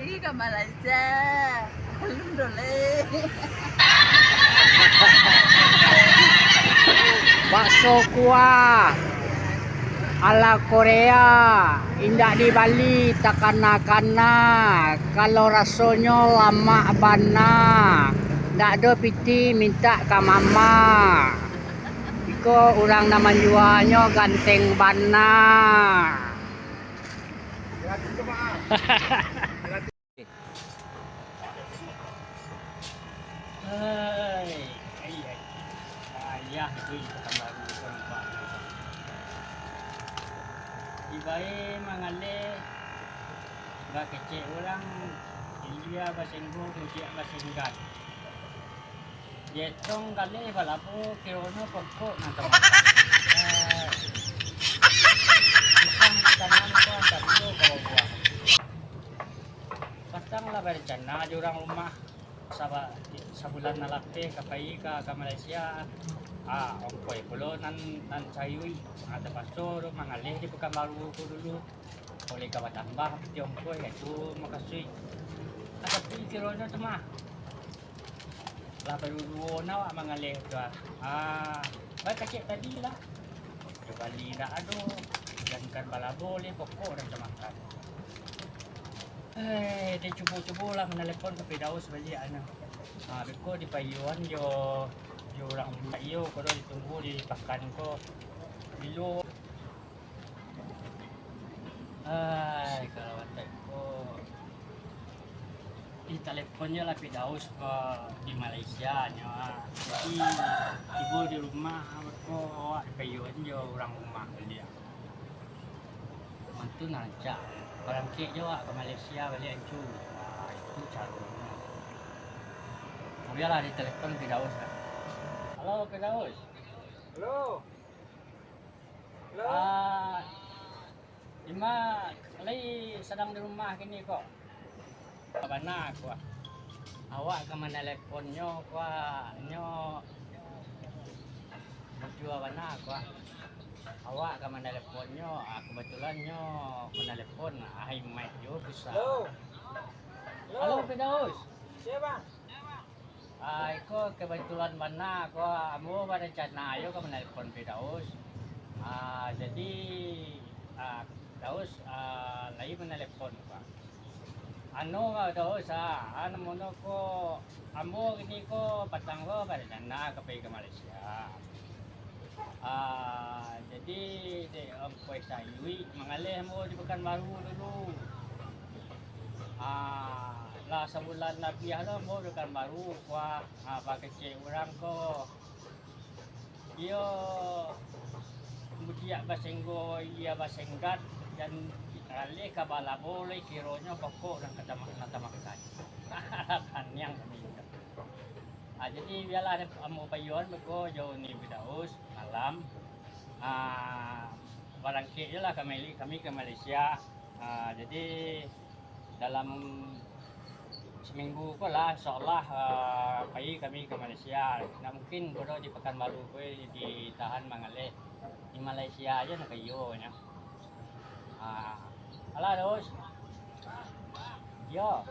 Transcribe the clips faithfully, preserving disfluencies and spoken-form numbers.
Ih, ka Malaysia. Alun doh lai. Bakso kuah ala Korea, indak di Bali takana-kana, kalau rasonyo lamak bana, ndak ado piti mintak ka mama. Iko urang nan manjuanyo ganteng bana. Hai, ai, ai. Payah tu di Pekanbaru tu nampak. Tibo mangaleh, bakecek urang, ilia basenggo, mudiak basenggan. Dietong galeh balabo, kironyo pokok nan tamakan. Eh, pisang tanam ko antah iyo ka babuah. Patang lah barencana jo urang rumah, saba-, sabulan nan lapeh ka pai ka, ka Malaysia. Ah, ongkoi pulo nan, nan sayui. Ah, tapaso tu mangaleh di Pekanbaru ko dulu. Oleh ka batambah piti ongkoi, itu makasuik. Ah, tapi kironyo tu mah. Lah baduo-duo awak mangaleh tu ah. Ah, bakecek tadi lah. Di Bali indak ado, jankan balabo leh pokok nan tamakan. Eh, dicubo-cubo lah manalepon ka Firdaus baliak anu. Ah, beko dipayuan jo, jo urang rumah iyo, kodo ditunggu di pakan ko. Bilo Ai, kalau atek ko, ditaleponnyo lah Firdaus ko di Malaysia nyo, ah. Jadi, tibo di rumah ko, awak dipayuan jo urang rumah baliak. Mantun rancak, barangkek jo awak ka Malaysia baliak, Ancu. Ah, itu caronyo. Bialah ditalepon Firdaus lah. Halo, Firdaus. Halo. Halo. Ah, Ima lai sadang di rumah kini ko? Bana ko. Awak ka manaleponyo ko, nyo bujua bana ko. Awak ka manaleponyo, ah, kebetulan nyo manalepon, ah, Ima jo susah. Halo. Halo. Halo, Firdaus. Sia, Bang? Ah, iko kebetulan bana ko, ambo barencana yo ka manalepon Firdaus. Ah, jadi, ah, Firdaus, ah, lai manalepon, Pak. Anu, Firdaus, ah, anu, namonyo ko, ambo kini ko patang ko barencana ka pai ka Malaysia. Ah, jadi, dek ongkoi sayui, mangaleh ambo di Pekanbaru dulu. Ah, lah sabulan labiah lo ambo di Pekanbaru, kuah, ah, bakecek urang ko. Iyo, mudiak basenggo, iyo basenggan, jan alih ka balabo lai, kironyo pokok nan ka tama-, nan tamakan. Paniang kami. Ah, jadi, bialah dek ambo payuan beko jo Uni Firdaus malam. Ah, barangkek je lah kami, kami ka Malaysia. Ah, jadi, dalam seminggu ko lah, insyaallah, ah, pai kami ka Malaysia. Ndak mungkin ko doh di Pekanbaru ko ditahan mangaleh. Di Malaysia aja nak ka iyo nyo. Ah, alah, Dos. Yo.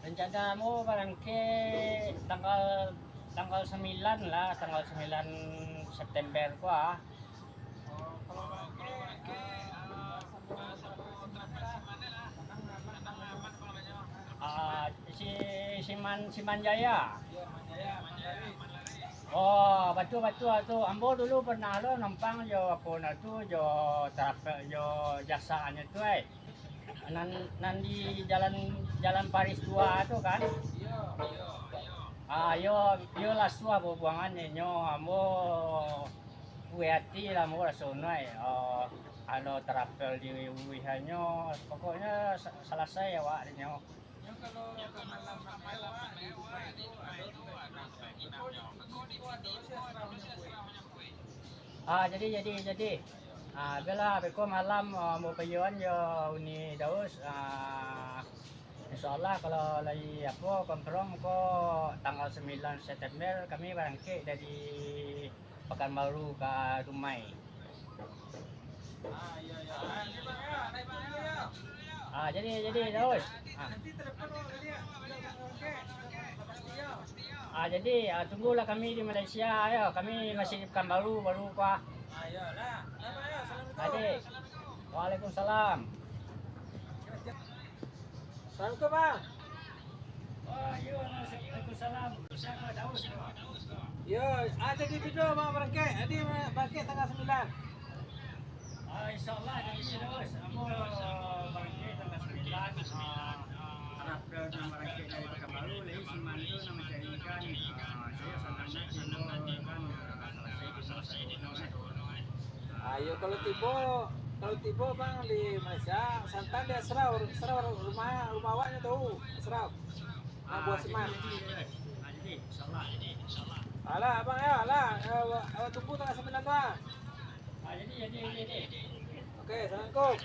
Rencana ambo barangkek tanggal, tanggal sambilan lah, tanggal sambilan September ko ah. Ah, si, Siman, Siman Jaya. Oh, batua, batua tu. Ambo dulu pernah lo numpang jo apo na tu, jo travel, jo jasanya tu, ai. Nan, nan di jalan, jalan Paris dua tu kan? Ah, iyo, iyo lah suah babuangan nyo, ambo kueh ati lah ambo raso nyo, ai. Oh, ado travel di uihanyo, pokoknyo sa-, salasai awak nyo. Ah, jadi, jadi, jadi. Ah, bialah, beko malam, ah, ambo payuan jo Uni Daus. Ah, insyaallah, kalau lai apo, confirm ko tanggal sambilan September, kami barangkek dari Pekanbaru ka Dumai. Ah, iyo, iyo. Ah, iyo, Bang, yo. Assalamualaikum, yo. Ah, jadi, jadi, Daus. Ah. Ah, jadi, ah, tunggulah kami di Malaysia, yo. Kami masih di Pekanbaru, baru kuah. Adik. Waalaikumsalam. Assalamualaikum, Bang. Oh, iyo, waalaikumsalam. Siapa? Daus, Bang? Yo, ah, jadi bido, Bang, barangkek. Jadi, barangkek tanggal sambilan. Ah, insyaallah, jadi, Daus. Ambo barangkek tanggal sambilan. Ah, harap ka barangkek dari Pekanbaru, lai si Mandu nan mancarikan. Ah, saya sanang nak tibo, kan, ah, salasai tibo, salasai. Ayo, kalau tibo, kalau tibo, Bang, di Malaysia, santan di Asrau, Asrau rumah, rumah awaknyo tu, Asrau. Nak buah seman. Alah, Abang, yo, alah. Eh, awak, awak tunggu tanggal sambilan tu, ah. Oke, assalamualaikum.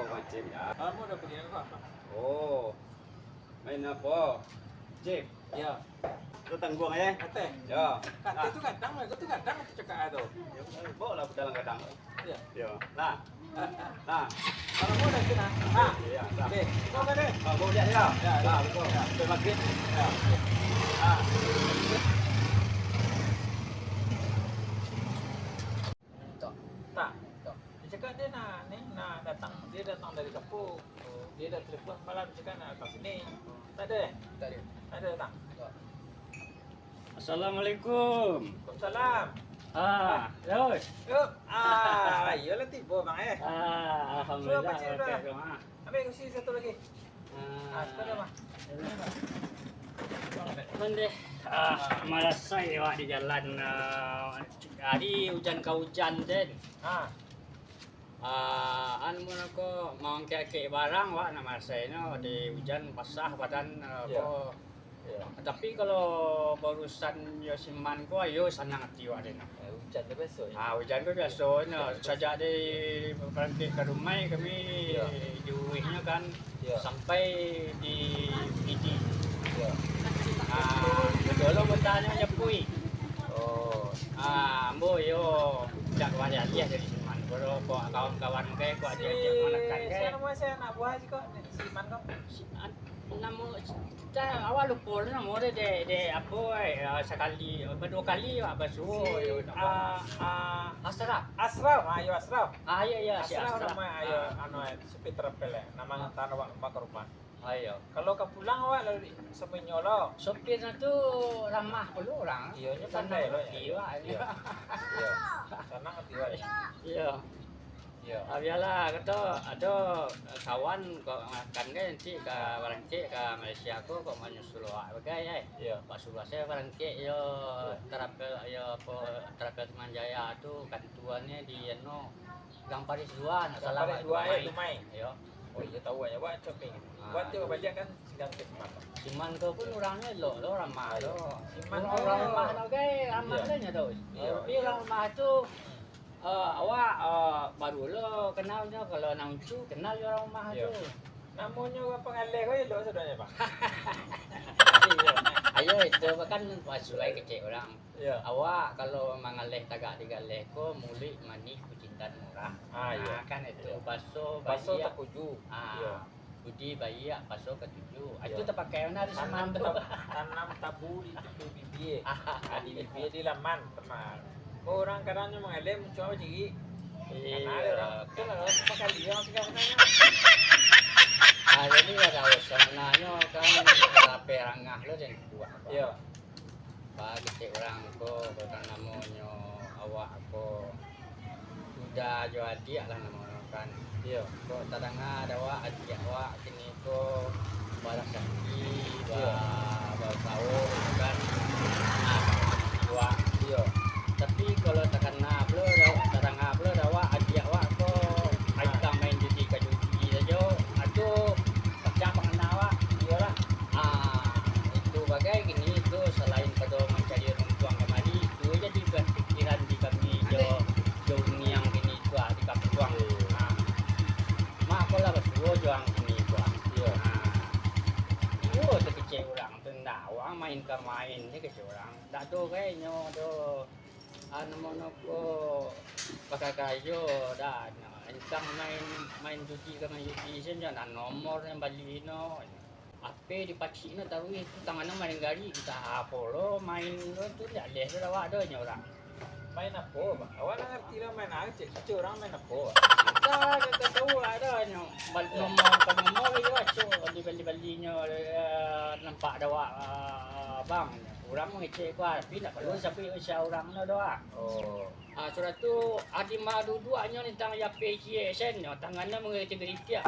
Mancing, ya. Kamu udah beli apa? Oh. Main apa? Chip. Ya. Tu tangguang, eh? Kate. Ya. Kate tu gadang, aku tu gadang tu cakak tu. Bawa lah dalam gadang. Ya. Ya. Nah. Nah. Kalau mau dah kena. Nah. Ya, nah. Oke. Kau kan, eh? Ah, bawa dia, ya. Ya, ya. Nah, betul. Ya. Betul, makin. Ya. Ah. Tak. Dia cakap dia nak, ni, nak datang. Dia datang dari kampung. Dia dah telefon malam, dia cakap nak datang sini. Tak ada, eh? Tak ada. Tak ada datang. Assalamualaikum. Waalaikumsalam. Ah, Yus. Yuk. Ah, iyolah tibo, Bang, eh. Ah, alhamdulillah. Ambil kursi satu lagi. Ah, ah, sepeda, Bang. Mandeh, ah, malasai awak di jalan, ah, hari ujan ka ujan, den. Ah. Ah, anu, mun ko, mangkek-kek barang, wak, nak malasai no, di ujan basah badan, ah, ko. Iyo. Tapi, kalau baurusan jo si Man ko, ayo, sanang ati wak den. Eh, ujan tu biaso, eh? Ah, ujan tu biaso, no. Sajak di barangkek ka rumah kami, iyo, di Uih nyo kan, iyo, sampai di Pidi. Iyo. Ah, dulu batanyo nyo Pui. Oh. Ah, ambo yo, jak wali aliah dari si Man. Kalau ko kawan-kawan ko, ko adiak-adiak manakan si ko. Sia namo, sia anak buah si ko, si Man ko? Si An-, namo, ta, awak lupo namo dia, dek, dek apo, eh, sakali, baduo kali awak basuo, si yo, namo. Ah, ah, Asraf. Asraf, ah, yo Asraf. Ah, iyo, iyo, si Asraf. Asraf namo, ayo, ah, anu, eh, supir travel, eh, namo, ah, tanah awak, rumah ke rumah. Ah, iyo. Kalau ka pulang awak lalu di-, samuinyo lo. Sopir tu ramah pulo urang. Iyo, nyo pandai lo, iyo. Iyo. Iyo. Sanang ati awak, yo. Iyo. Iyo. Ah, bialah, kato ado kawan ko makan kan, nanti ka barangkek ka Malaysia ko, ko manyusul awak bagai, ai. Iyo. Wak suruah se barangkek, yo, iyo, travel, yo, apo, travel Semanjaya tu, kantuannyo di, anu, Gang Paris dua, nak salah. Gang Paris dua, eh, Dumai. Iyo. Oh, iyo, tahu ai. Awak shopping. Ah. Awak tu baliak kan, sidang ke Siman. Siman ko pun urangnyo elok lo, ramah lo. Siman urang ko ramah lo, gai, ramah lo nyo tu. Iyo. Tapi urang rumah tu, eh, awak, eh, baru lo kenal nyo, kalau nan Ucu kenal jo urang rumah tu. Iyo. Namonyo urang pangaleh ko elok sadoanyo, Pak. Iyo. Ayo, itu kan pasuai kecek urang. Iyo. Awak kalau mangaleh tagak digaleh ko, muluik manih kucintan murah. Ah, iyo. Ah, kan itu. Iyo. Baso, baso baiak. Takuju. Ah. Iyo. Budi baiak, baso katuju. Ah, iyo. Itu tapakai bana di Siman tu. Tanam tab-, tanam tabu di tepi bibia. Ah, di bibia, di laman, teman. Ko urang kadang nyo mangaleh, muncuang bacirik. Iyo. Karano ado urang, tu lah, urang sakali urang suka batanyo. Ah, jadi lah tahu, sabananyo kan, lapeh rangah lo, jan kuat. Iyo. Ba kecek urang ko, ko kan namonyo awak ko, Uda jo adiak lah namonyo kan. Iyo. Ko tadanga dek awak, adiak awak kini ko barasaki, ba-, iyo, bausaho kan. Nah, awak. Iyo. Tapi kalau takana pulo, tadanga pulo dek awak, adiak awak ko, ah, aikang main judi ka judi sajo. Ado pacah pangana awak. Iyolah. Ah, itu bagai kini tu, salain pado mancari runtuang kamari, itu jadi pikiran di kami jo, jo urang kini tu, ah, di kampuang. Iyo. Ah. Mak ko lah basuo jo urang kini tu, ah. Iyo. Ah. Iyo, takecek urang tu ndak, urang main ka main je kecek urang. Ndak ado gai nyo do, ah, namonyo ko bakarajo dah. Nah, entah main, main judi ka main judi se, nyo nak nomor nan bali no. Ape dipacik no taruih tu, tangannyo main gari, entah apo lo main lo tu, jaleh tu awak do nyo urang. Main apo, Bang? Awak lah ngarti lah main apo, cek, cek urang main apo, Bang? Entah, dak tahu lah do nyo. Bal-, eh, nomor, bukan nomor lagi, Bang. Cok, bali-bali-bali nyo, eh, nampak dek awak, ah, Bang. Urang mangecek ko, tapi ndak parlu, iyo, sampai usia urang no do, ah. Oh. Ah, sudah tu, adi ma duduaknyo nentang Yape ciek sen nyo, tangannyo mangeritik-ngeritik.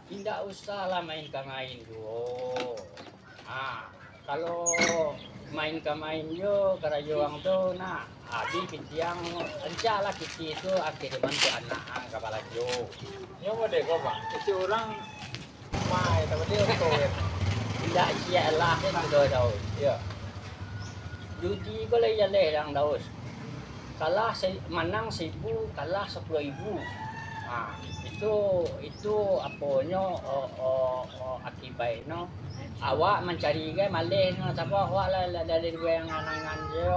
Indak usah lah main ka main juo. Ah, kalau main ka main juo, karajo urang tu, nah, abih pintiang, rancak lah kiti tu, akhir bantuak anak, ah, ka balajo. Nyo model ko, Bang. Kecek urang, Mai, tak boleh oto, kan? Indak ciek lah, kan, sudah tahu. Iyo. Judi ko lai jaleh, Dang Daus. Kalah se-, manang saribu, kalah sapuluah ribu. Ah, itu, itu aponyo, o, o, o, akibaiknyo, awak mancari gai maleh nyo, sabab awak lah, lah dari duo angan-angan jo.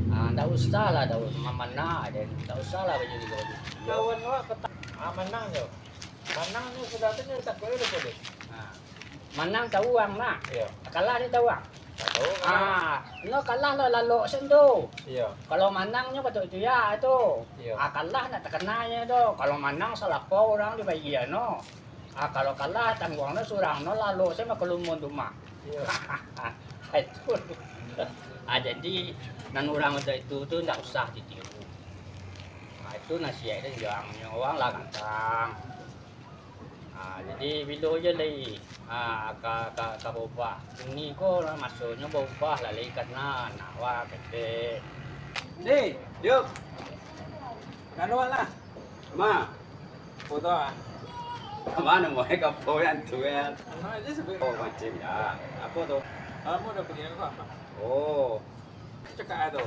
Ah, ndak usah lah, ndak usah mamanah je, ndak usah lah bajadi gaduah. Kawan awak kota-, ah, manang jo. Manang nyo sudah tu nyo takuik ado polis. Ah, manang tahu ang nak. Iyo. Kalah nyo tahu ang. Tahu, kalah. Ah, nyo kalah lah lalok sen tu. Iyo. Kalau manang nyo patut tu ya tu. Iyo. Ah, kalah nak takana nyo tu. Kalau manang salapau urang dibayia no. Ah, kalau kalah tangguang no surang no lalok sen makalumuan rumah. Iyo. Itu. Ah, jadi nan urang macam itu tu ndak usah ditiru. Ah, itu nasihat dari urang nyo, urang lah gantang. Ah, jadi bilo je lai, ah, ka, ka, ka baubah. Kini ko lah masonyo baubah lah lai, karano anak wak ketek. Ni, yuk. Kanu lah. Ma. Foto ah. Mano mau ka po yang tu kan? Nah, itu sebenarnya. Oh, macam ya. Apa tu? Kamu udah pergi apa? Oh. Cakap tu.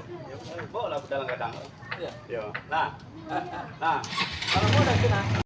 Bawa lah dalam gadang. Iya. Yo. Nah. Nah. Kalau mau dah kena.